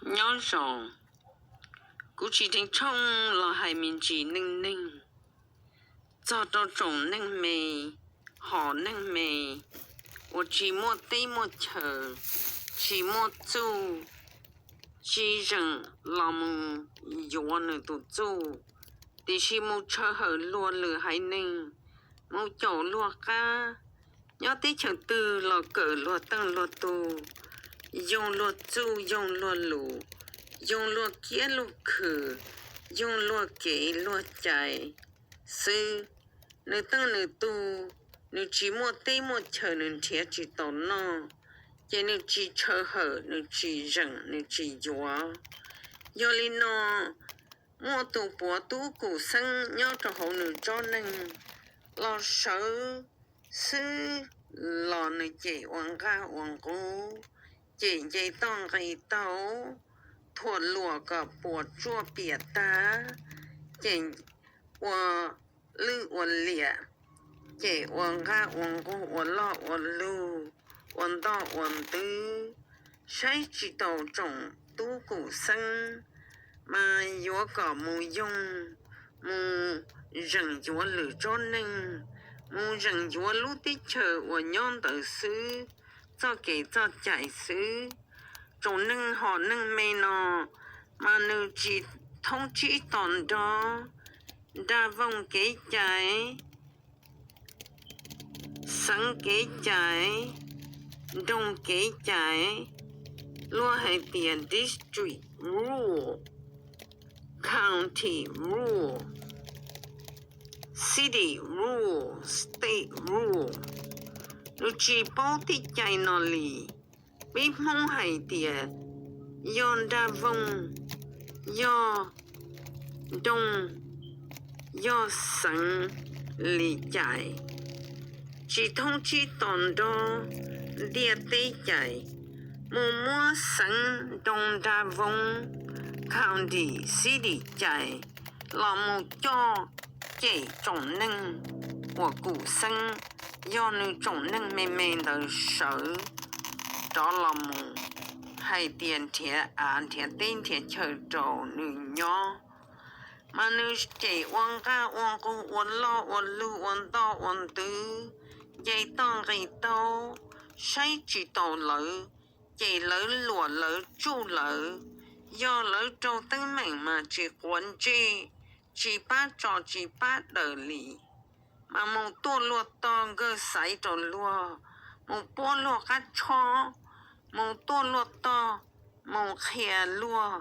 Nyob zoo, kuv tsis theej tshooj los hais me ntsis neej neeg txog rau tsoom neeg me, hom neeg me uas tsis muaj teb muaj chaw, tsis muaj txuj, tsis zeem los mus yuav nws tus txuj, tiam sis mus tshaw hawm luag lwm haiv neeg, mus caum luag qab, nyob teb chaws twg los kawm luag teej luag tug, yoog luag txuj yoog luag lus, yoog luag kiab luag khw, yoog luag kev luag cai xwb. Nws teej nws tug, nws tsis muaj teb muaj chaw, nws nrhiav tsis tau noj, ces nws tsis tshaw hawm, nws tsis zeem, nws tsis yuav. Yog li no, muaj tus puav tub kum xeeb nyob rau hauv nws tsob neeg los sawv xwb los nws cem ua nqaj ua nqug, cem nce toj nqis taug, thuam luam kom puas tsuaj piam tag, cem ua lwj ua liam, cem ua nqaj ua nqug, ua loj ua lug, ua ntoj ua ntwv, saib tsis taus tsoom tub kum xeeb, mas yuav kom mus yoog, mus zeem yuav lwm tsob neeg, mus zeem yuav lub teb chaws uas nyob ntawd xwb, txoj kev txoj cai xwb. Tsoom neeg hom neeg me no mas nws tsis thoob tsib to nrog nra voog kev cai, xeev kev cai, nroog kev cai, luag hais tias district rule, county rule, city rule, state rule. Nws tsis paub tej cai no li. Peb Hmoob hais tias yog nra voog, yog nroog, yog xeev li cai, tsis thoob tsib to nrog ntiaj teb cai, mus muab xeev nroog nra voog, county, city cai los mus coj cem tsoom neeg uas kum xeeb, yog nws tsoom neeg me me ntawd sawv rov los mus hais tias nrhiav av nrhiav teb nrhiav chaw rau nws nyob, mas nws cem ua nqaj ua nqug, ua loj ua lug, ua ntoj ua ntwv, nce toj nqis taug, saib tsis taus lawv, cem lawv, luam lawv, tsuj lawv. Yog lawv raug teeb meem mas tsis quav ntsej, tsis pab tso tsis pab daws li, mas mus tuaj luag tog nkawg xaiv rau luag, mus puab luag qab tshob, mus tuaj luag tog, mus qhia luag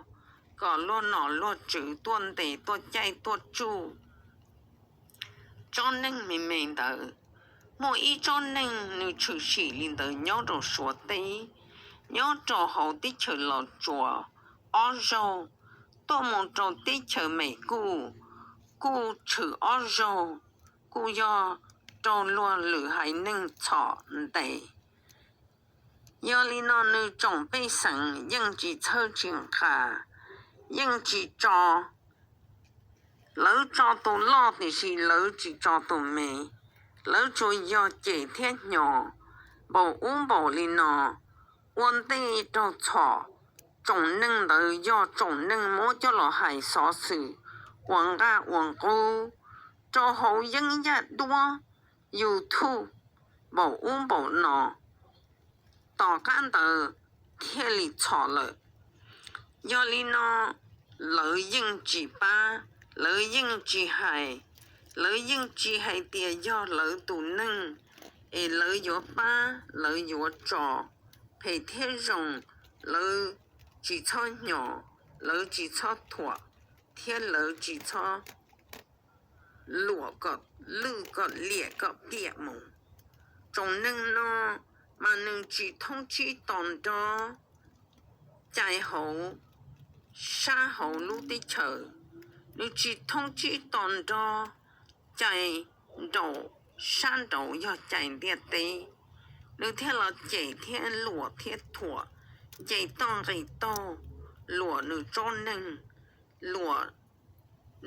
kom luag nom luag tswv tuaj ntes tuaj caij tuaj tsuj. Tsob neeg me me ntawd, muaj ib tsob neeg nws tshwm sim li ntawd nyob rau Suav teb, nyob rau hauv teb chaws Los Tsuas ob zaug, tuaj mus rau teb chaws Mes Kuj, kuj tshwm ob zaug, kuj yog raug luag lwm haiv neeg txhom ntes. Yog li no nws tsoom pej xeem yeej tsis txhawj tsis nqa, yeej tsis tso. Lawv tso tus loj tiam sis lawv tsis tso tus me, lawv tsuas yog cem thiab hnyos npaum ub npaum li no, ua ntej raug txhom. Tsoom neeg ntawd yog tsoom neeg muab coj los hais xov xwm ua nqaj ua nqug rau hauv yeeb yaj duab YouTube npaum ub npaum no, tom qab ntawd thiaj li txhom lawm. Yog li no lawv yeej tsis pab, lawv yeej tsis hais, lawv yeej tsis hais tias yog lawv tus neeg es lawv yuav pab lawv yuav tso, phem thiab zoo, lawv tsis txhob hnyos, lawv tsis txhob thuam, thiab lawv tsis txhob luam kom lwj kom liam kom piam mus. Tsoom neeg no mas nws tsis thoob tsib to nrog cai hauv sab hauv lub teb chaws, nws tsis thoob tsib to nrog cai nraum sab nraud yog cai ntiaj teb. Nws thiaj los cem thiab luam thiab thuam, nce toj nqis taug, luam nws tsob neeg, luam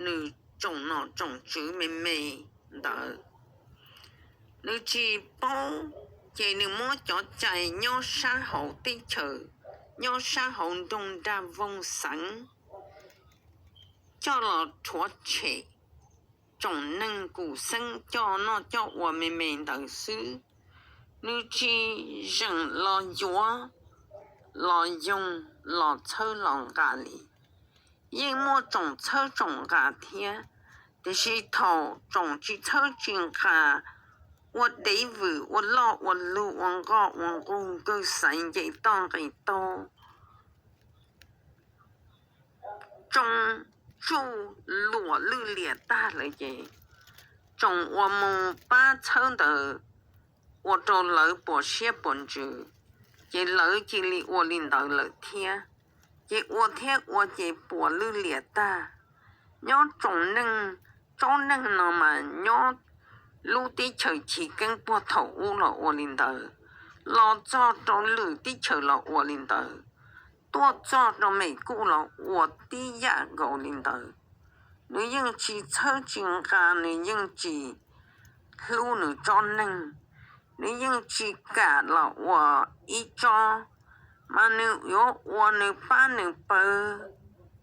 nws tsoom nom tsoom tswv me me ntawd. Nws tsis paub, ces nws muab cov cai nyob sab hauv teb chaws nyob sab hauv nroog Nrag Voog xeev coj los rhuav tshem tsoom neeg Kum Xeeb coj noj coj ua me me ntawd xwb. Nws tsis zeem los yuav, los yoog, los txhawb los nqa li. Yeej muaj tsoom txhawb tsoom nqa thiab, tiam sis thaum tsoom tsis txhawb tsis nqa ua dev vwm ua loj ua lug ua nqoj ua nqug kawg xaiv nce toj nqis taug, tsoo tsuj luam lwj liam tag lawm ces tsoom uas mus pab txhawb ntawd ua rau lawv puas siab puas ntsws, ces lawv cia li ua li ntawd lawm thiab. Ces ua thiab ua ces puas lwj liam tag. Nyob tsoom neeg, tsob neeg no mas nyob lub teb chaws chiv keeb puag thaum ub los ua li ntawd, los txog rau lwm teb chaws los ua li ntawd, tuaj txog rau Mem Kuj los ua tib yam nkaus li ntawd. Nws yeej tsis txhawb tsis nqa, nws yeej tsis hlub nws tsob neeg, nws yeej tsis kam los ua ib tsob, mas nws yuav ua nws pab nws pawg,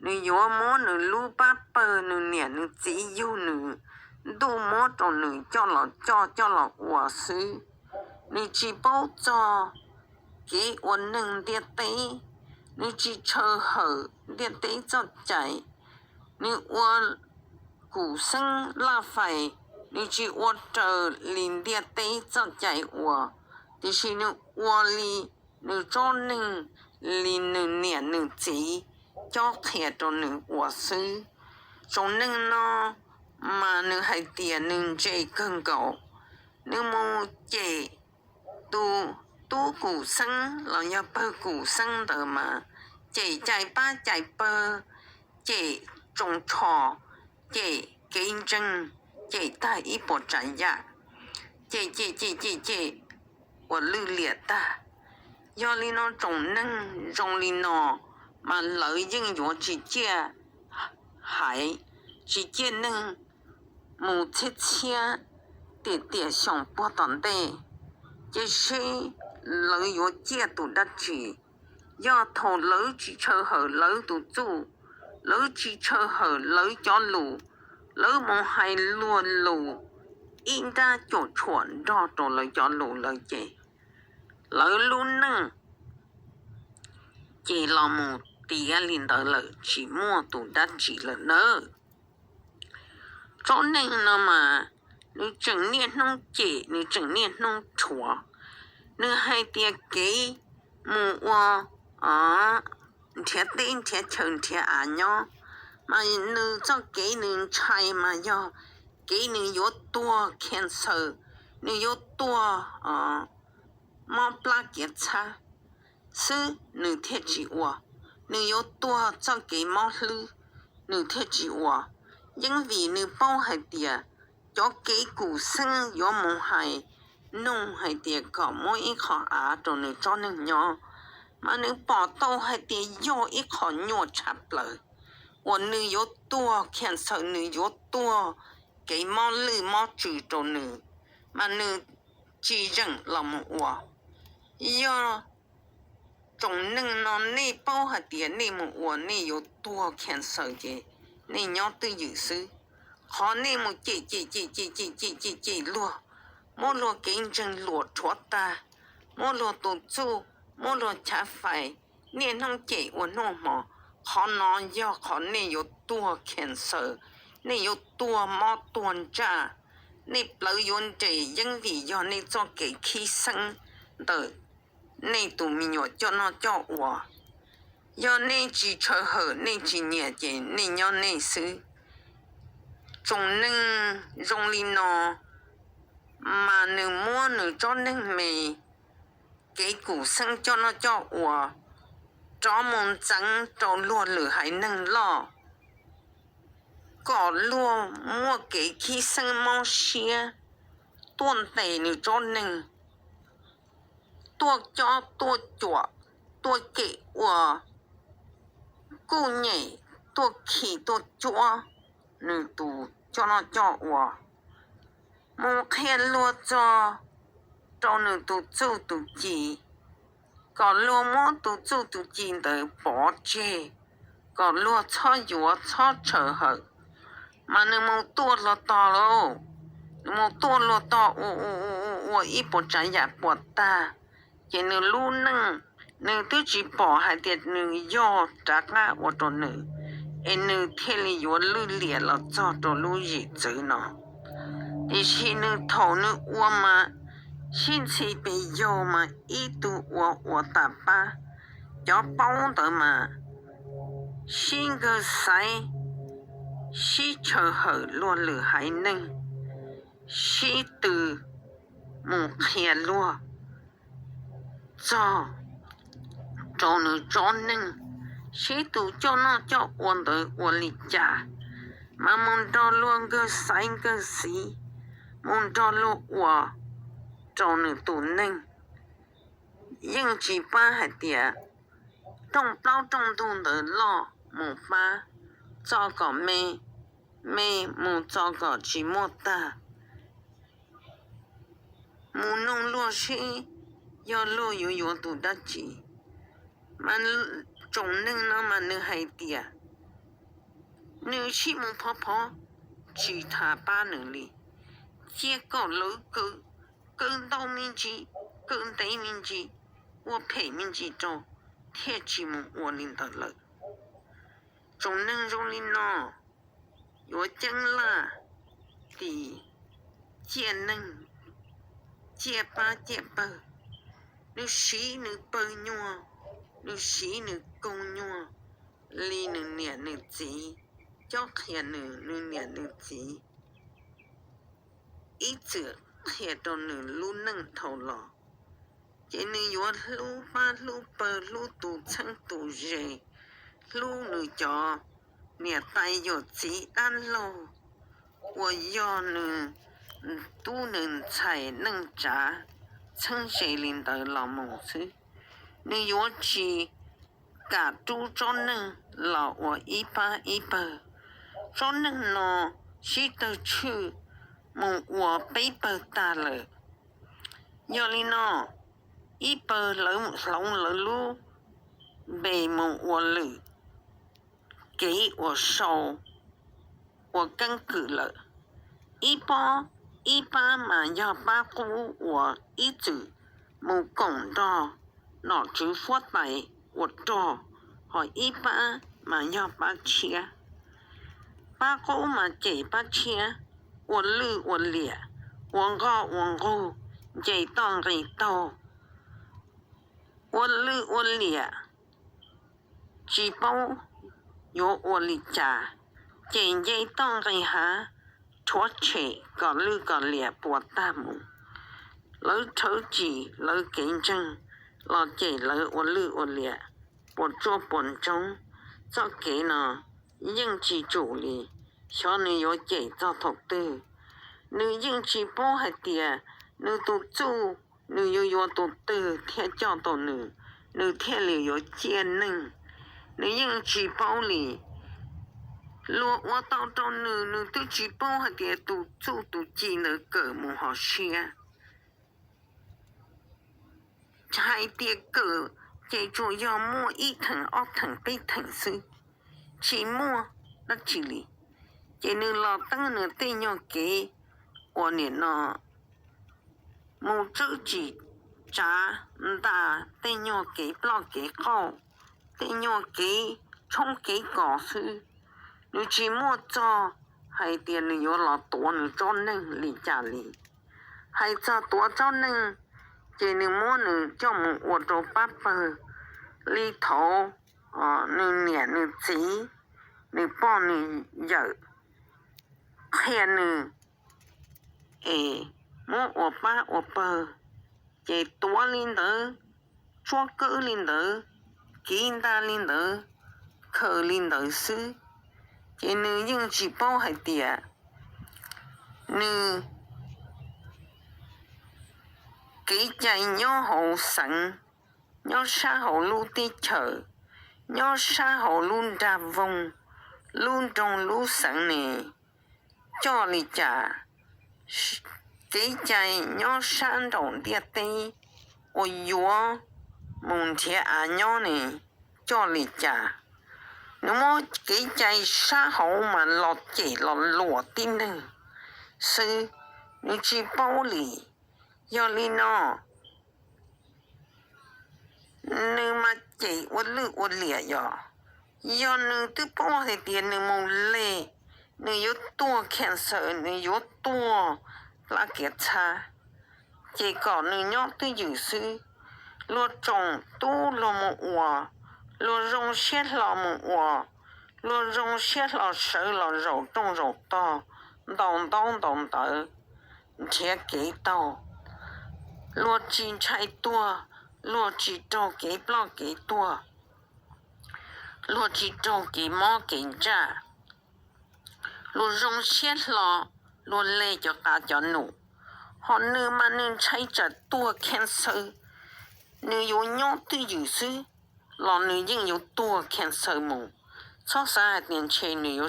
nws yuav muab nws lub pab pawg nws niam nws txiv yug nws ntuj muab rau nws coj los coj coj los ua xwb. Nws tsis paub txog kev ua neeg ntiaj teb, nws tsis tshaw hawm ntiaj teb txoj cai. Nws ua Kum Xeeb Laj Fais, nws tsis ua raws li ntiaj teb txoj cai ua, tiam sis nws ua li nws tsob neeg, li nws niam nws txiv cob qhia rau nws ua xwb. Tsoom neeg no mas nws hais tias nws ntse kawg nkaus, nws mus cem tus tub Kum Xeeb los yog pawg Kum Xeeb ntawd mas cem cais pab cais pawg, cem tsoos tsho, cem kev ntseeg, cem tag ib puas tsav yam, cem cem cem cem cem ua lwj liam tag. Yog li no tsoom neeg zoo li no mas lawv yeej yuav tsis ciaj haiv, tsis ciaj neeg mus txhiab txhiab tiam tiam xyoo puag tom ntej, ces seb lawv yuav ciaj tus dab tsi. Yog thaum lawv tsis tshaw hawm lawv tus txuj, lawv tsis tshaw hawm lawv cov lus, lawv mus hais luag lus ib nrab cuam tshuam nrog rau lawv cov lus lawm ces lawv lub neej ces los mus tiav li ntawd lawm tsis muaj tus dab tsi lawm nawb. Tsob neeg no mas nws tseem niaj hnub cem, nws tseem niaj hnub rhuav. Nws hais tias kev mus ua nrhiav teb nrhiav chaw nrhiav av nyob, mas nws txoj kev nws ntshai mas yog kev nws yuav tuag cancer, nws yuav tuag mob plab kiav txhab xwb nws thiaj tsis ua, nws yuav tuag txoj kev mob hlwb nws thiaj tsis ua. Yeej vim nws paub hais tias cov kev Kum Xeeb yuav mus hais nug hais tias kom muab ib qho av rau nws tsob neeg nyob, mas nws pom tau hais tias yog ib qho nyuaj tshaj plaws uas nws yuav tuag cancer, nws yuav tuag kev mob lwj mob tsw rau nws, mas nws tsis zeem los mus ua. Yog tsoom neeg no nej paub hais tias nej mus ua nej yuav tuag cancer ces nej nyob twj ywm xwb. Qhov nej mus cem cem cem cem cem cem cem cem luag, muab luag kev ntseeg luam rhuav tag, muab luag tus txuj, muab luag chav fais, niaj hnub cem ua hnub hmo, qhov no yog qhov nej yuav tuag cancer, nej yuav tuag mob tuag ntsaj, nej plawv yuav nres yeeb vim yog nej txoj kev khib xeeb ntawm nej tus me nyuam coj noj coj ua. Yog nej tsis tshaw hawm nej tsis nyiam ces nej nyob nej xwb. Tsoom neeg zoo li no mas nws muab nws tsob neeg me kev Kum Xeeb coj noj coj ua rov mus ntxeev rau luag lwm haiv neeg loj, kom luag muaj kev khib xeeb mob siab tuaj ntes nws tsob neeg, tuaj cob tuaj cuam, tuaj cem ua kuj nyem, tuaj khi tuaj cuab nws tus coj noj coj ua, mus qhia luag txog rau nws tus txuj tus ci, kom luag muab tus txuj tus ci ntawd pov tseg, kom luag txhob yuav txhob tshaws hawm. Mas nws mus tuaj hlo tog lauj, nws mus tuaj hlo tog ua ua ib puas tsav yam puas tag, ces nws lub neej, nws twb tsis pom hais tias nws yog rov qab ua rau nws, es nws thiaj li yuav lwj liam los txog rau lub zim txwv no. Tiam sis nws thaum nws ua mas sib ntxhi pes yaug mas ib tug ua ua tas pab, cov paub ntawd mas sib nkawg xaiv, sib tshaws hawm luag lwm haiv neeg, sib tw mus qhia luag txog rau nws tsob neeg, sib tw coj noj coj ua ntawd ua li cas, mas mus nrog luag nkawg xaiv nkawg xiv, mus nrog luag ua rau nws tus neeg. Yeej tsis pab hais tias rooj plaub rooj ntug ntawd loj mus pab txo kom me, me mus txo kom tsis muaj tag, mus nug luag seb yog luag yuav yuav tus dab tsi. Mas tsoom neeg no mas nws hais tias nws sib mus phov phov, tsis tas pab nws li, cia kom lawv kaw, kaw ntau me ntsis, kaw ntev me ntsis, ua phem me ntsis rau, thiaj tsis mus ua li ntawd lawm. Tsoom neeg zoo li no yuav ceeb laj, tis ciaj neeg, ciaj pab ciaj pawg. Nws siv nws pawg nyuag, nws siv nws koog nyuag li nws niam nws txiv cob qhia nws, nws niam nws txiv ib txwm qhia rau nws lub neej dhau los. Ces nws yuav hlub pab hlub pawg, hlub tus txheeb tus ze, hlub nws cov niam tais yawm txiv dab laug uas yog nws tub nws ntxhais neej tsav txheeb ze li ntawd los mus xwb. Nws yuav tsis kam rub tsob neeg los ua ib pab ib pawg. Tsob neeg no sib tawg tshwj mus ua peb pawg tag lawm. Yog li no, ib pawg lawv hloov lawv lub npe mus ua lwm kev ua sau, ua keeb kwm lawm. Ib pob, ib pab mas yog pab qub uas ib txwm mus koom nrog nom tswv huab tais ua rog, ho ib pab mas yog pab tshiab. Pab qub mas cem pab tshiab, ua lwj ua liam, ua nkoj ua nqug, nce toj nqis taug, ua lwj ua liam, tsis paub yuav ua li cas, ces nce toj nqis hav, rhuav tshem kom lwj kom liam puas tag mus. Lawv rhawv tsim lawv kev ntseeg los cem lawv ua lwj ua liam, puas tsuaj puas ntsoov. Txoj kev no yeej tsis tsum li, xyov nws yuav cem txog thaum twg. Nws yeej tsis paub hais tias nws tus txuj nws yuav yuav tus twg thiaj coj tau nws, nws thiaj li yuav ciaj neeg. Nws yeej tsis paub li. Luag ua tau rau nws, nws twb tsis paub hais tias tus txuj tus ci ntawd kawm mus hauv siab. Hais tias kawm ces tsuas yog muaj ib theem ob theem peb theem xwb, tsis muaj dab tsi li. Ces nws los teeb nws tej nyuag kev uas nim no mus tsawb tsim tsav ntas tej nyuag kev ploj kev qaug, tej nyuag kev tshoob kev kos xwb. Nws tsis muaj txog hais tias nws yuav los tuav nws tsob neeg li cas li. Hais txog tuav tsob neeg, ces nws muab nws coj mus ua rau pab pawg li thaud nws niam nws txiv, nws poj nws yawm qhia nws es muab ua pab ua pawg, ces tuav li ntawd, tsuab kawb li ntawd, kiv ntaj li ntawd, khaws li ntawd xwb. Ces nws yeej tsis paub hais tias nws kev cai nyob hauv xeev, nyob sab hauv lub teb chaws, nyob sab hauv lub nrag voog, lub nroog lub xeev ne, coj li cas kev cai nyob sab nraum ntiaj teb uas yuav mus nrhiav av nyob ne, coj li cas? Nws muab kev cai sab hauv mas los cem los luam tib neeg xwb, nws tsis paub li. Yog li no, nws mas cem ua lwj ua liam yog, yog nws twb paub hais tias nws mus leg, nws yuav tuaj cancer, nws yuav tuaj plab kiav txhab, ces kom nws nyob twj ywm xwb. Luag tsoom tub luag mus ua, luag zoo siab hlo mus ua, luag zoo siab hlo sawv los zaum rooj zaum tog, ntaus ntaub ntaus ntawv, nrhiav kev taug. Luag tsis ntshai tuag, luag tsis raug kev ploj kev tuag, luag tsis raug kev mob kev ntsaj. Luag zoo siab hlo, luag leg cov qav cov num. Ho nws mas nws ntshai tsam tuag cancer, nws yuav nyob twj ywm xwb los nws yeej yuav tuag cancer mus. Txhob xav hais tias ntshe nws